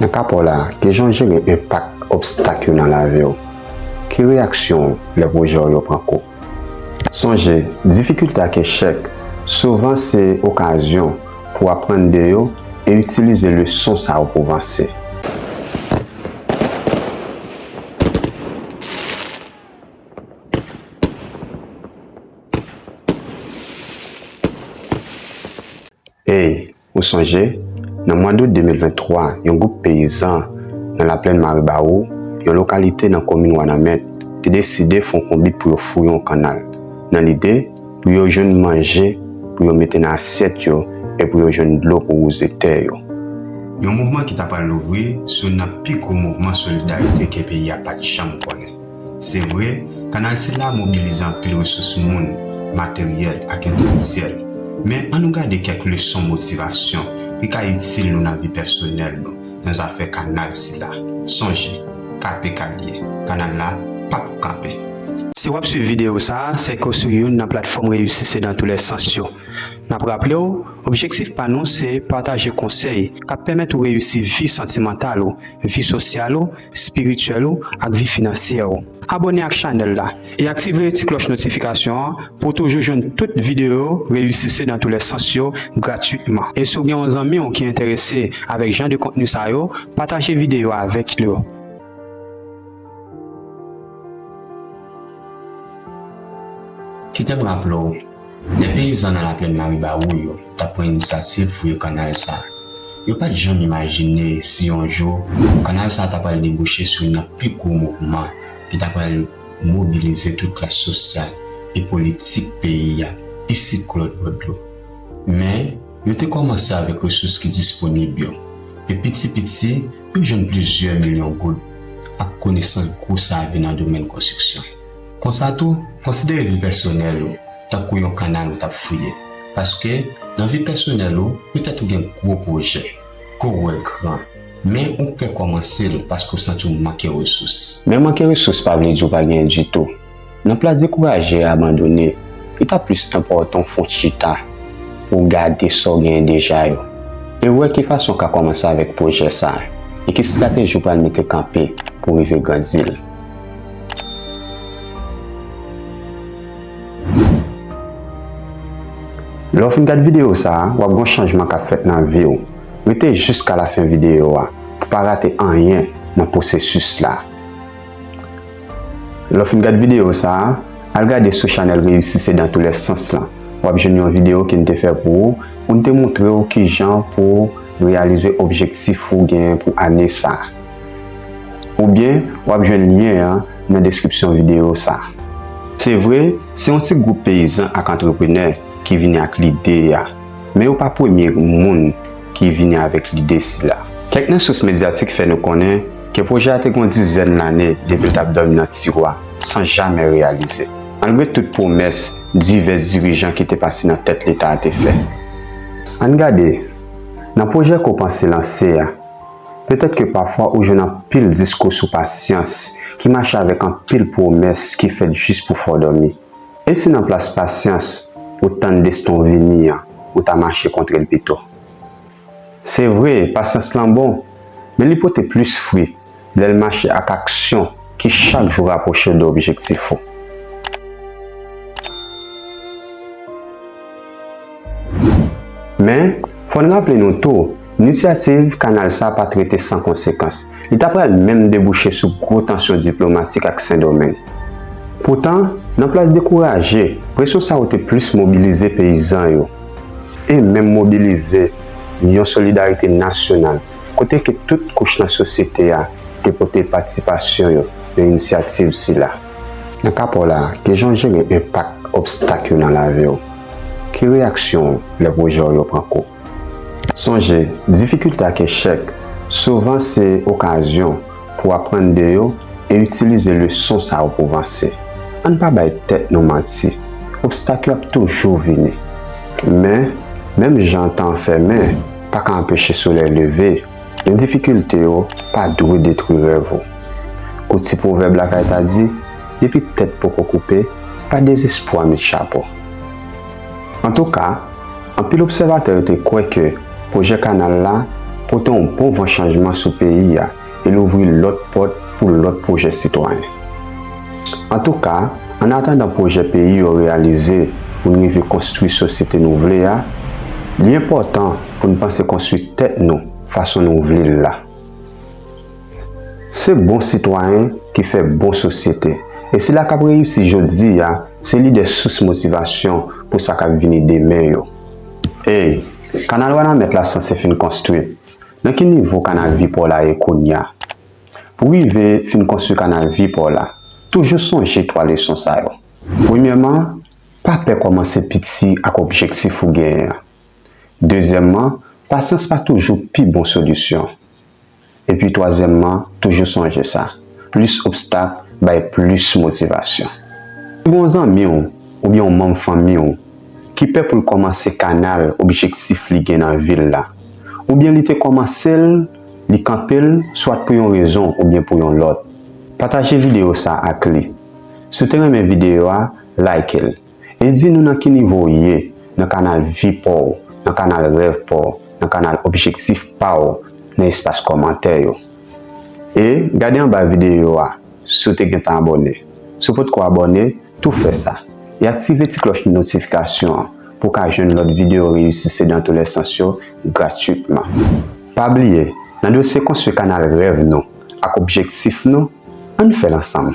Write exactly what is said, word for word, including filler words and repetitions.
Nan ka pa w la, ki jan w jere enpak obstak yo nan lavi w? Ki reyaksyon w lè pwojè w yo pran kou? Sonje, difikilte ak echèk souvan se okazyon pou w aprann de yo e itilize leson sa yo pou w vanse. Ey, ou sonje? Nan mwa dout de mil venntwa, yon gwoup peyizan nan Laplèn Maribawou, yon lokalite nan komin Wanament, te deside fè yon konbit pou yo fouye yon kannal, nan lide pou yo jwenn manje, pou yo mete nan asyèt yo e pou yo jwenn dlo pou wouze tè yo. Yon mouvman ki ta pral louvri sou youn nan pi gwo mouvman solidarite ke peyi a pa t janm konnen. Se vre, kanal sila mobilize anpil resous moun, materyèl ak entelektyèl. Men, ann nou gade kèk leson motivasyon ki ka itil nou nan vi pèsonèl nou, nan zafè kanal sila. Sonje, K P K l ye, kanal la p ap kanpe. Si w ap swiv videyo sa a, se ke w sou youn nan platfòm Réussissez dans tous les sens yo. N ap raple w, objektif pa nou se pataje konsèy k ap pèmèt ou reyisi vi santimantal ou, vi sosyal ou, espirityèl ou ak vi finansyè w. Abòne ak chanèl la e aktive ti klòch notifikasyon an pou w toujou jwenn tout videyo Réussissez dans tous les sens yo gratwitman. E si w gen yon zanmi w ki enterese avèk jan de kontni sa yo, pataje videyo a avèk yo. Kite m raple w, lè peyizan nan Laplèn Maribawou yo t ap pran inisyativ pou yo kanal sa, yo pa t janm imajine si yon jou kanal sa ta pral debouche sou youn nan pi gwo mouvman ki ta pral mobilize tout klas sosyal e politik peyi a, isit Claude Vodelot. Men, yo te kòmanse avèk resous ki disponib yo, e piti piti, yo jwenn plizyè milyon goud ak konesans gwo sa a vin nan domèn konstriksyon. Konsa tou, konsidere vi pèsonèl ou tankou yon kanal ou t ap fouye, paske nan vi pèsonèl ou, petèt ou gen gwo pwojè ke w wè gran, men ou pè kòmanse l paske w santi w manke resous. Men manke resous pa vle di w pa genyen ditou. Nan plas dekouraje e abandone, li t ap plis enpòtan w fè yon chita pou w gade sa w genyen deja yo e wè ki fason w ka kòmanse avèk pwojè sa a e ki estrateji w pral mete kanpe pou w rive grandi l. Lè w fin gad videyo sa a, w ap gen yon chanjman k ap fèt nan vi w. Rete jiska lafen videyo a pou w pa rate anyen nan pwosesis la. Lè w fin gad videyo sa a, al gade sou chanèl Réussissez dans tous les sens lan. W ap jwenn yon videyo ke n te fè pou ou, pou n te montre w kijan pou w reyalize objektif ou genyen pou ane sa a. Oubyen, w ap jwenn lyen an nan deskripsyon videyo sa a. Se vre, se yon ti gwoup peyizan ak antreprenè ki vini ak lide a, men yo pa premye moun ki vini avèk lide sila. Kèk nan sous medyatik fè nou konnen ke pwojè a te gen yon dizèn lane depi l t ap dòmi nan tiwa, san jamè reyalize, malgre tout pwomès divès dirijan ki te pase nan tèt Leta a te fè. Ann gade, nan pwojè ke w panse lanse a, petèt ke pafwa ou jwenn anpil diskou sou pasyans ki mache avèk anpil pwomès ki fèt jis pou fè w dòmi. E si nan plas pasyans, ou tann desten w vini an, ou ta mache kontre l pito? Se vre, pasyans lan bon, men li pote plis fwi lè l mache ak aksyon ki chak jou rapwoche w de objektif ou. Men, fò n raple nou tou, inisyativ kanal sa pa t rete san konsekans. Li ta pral menm debouche sou gwo tansyon diplomatik ak Sendomeng. Poutan, nan plas dekouraje, presyon sa yo te plis mobilize peyizan yo e menm mobilize yon solidarite nasyonal, kote ke tout kouch nan sosyete a te pote patisipasyon yo nan inisyativ sila. Nan ka pa w la, ki jan w jere enpak obstak yo nan lavi w? Ki reyaksyon w lè pwojè w yo pran kou? Sonje, difikilte ak echèk souvan se okazyon pou w aprann de yo e itilize leson sa yo pou w vanse. Ann pa bay tèt nou manti, obstak yo ap toujou vini. Men, menm jan tan an fèmen pa ka anpeche solèy leve, men difikilte yo pa dwe detwi rèv ou. Kou ti pwovèb lakay ta di, depi tèt poko koupe, pa dezespwa met chapo. Antouka, anpil obsèvatè yo te kwè ke pwojè kanal la pote yon bon van chanjman sou peyi a e louvri lòt pòt pou lòt pwojè sitwayen. Antouka, annatandan pwojè peyi yo reyalize pou n rive konstwi sosyete nou vle a, li enpòtan pou n panse konstwi tèt nou fason nou vle l la. Se bon sitwayen ki fè bon sosyete. E sila k ap reyisi jodi a, se lidè sous motivasyon pou sa k ap vini demen yo. Ey, kanal Wanament la sanse fin konstwi. Nan ki nivo kanal vi pa w la ye kounye a? Pou w rive fin konstwi kanal vi pa w la, toujou sonje twa leson sa yo. Premyèman, pa pè kòmanse piti ak objektif ou genyen an. Dezyèmman, pasyans pa toujou pi bon solisyon. Epi twazyèmman, toujou sonje sa, plis obstak bay plis motivasyon. Si w gen yon zanmi w oubyen yon manm fanmi w ki pè pou l kòmanse kanal objektif li gen nan vi l la, oubyen li te kòmanse l, li kanpe l, swat pou yon rezon oubyen pou yon lòt, pataje videyo sa a ak li. Si w te renmen videyo a, like l. E di nou nan ki nivo w ye nan kanal vi pa w, nan kanal rèv pa w, nan kanal objektif pa w nan espas kòmantè yo. E gade anba videyo a si w te gentan abòne. Si w potko abòne, tou fè sa. E aktive ti klòch notifikasyon an pou w ka jwenn lòt videyo Réussissez dans tous les sens yo gratwitman. Pa bliye, nan dosye konstwi kanal rèv nou ak objektif nou, ann fè l ansanm.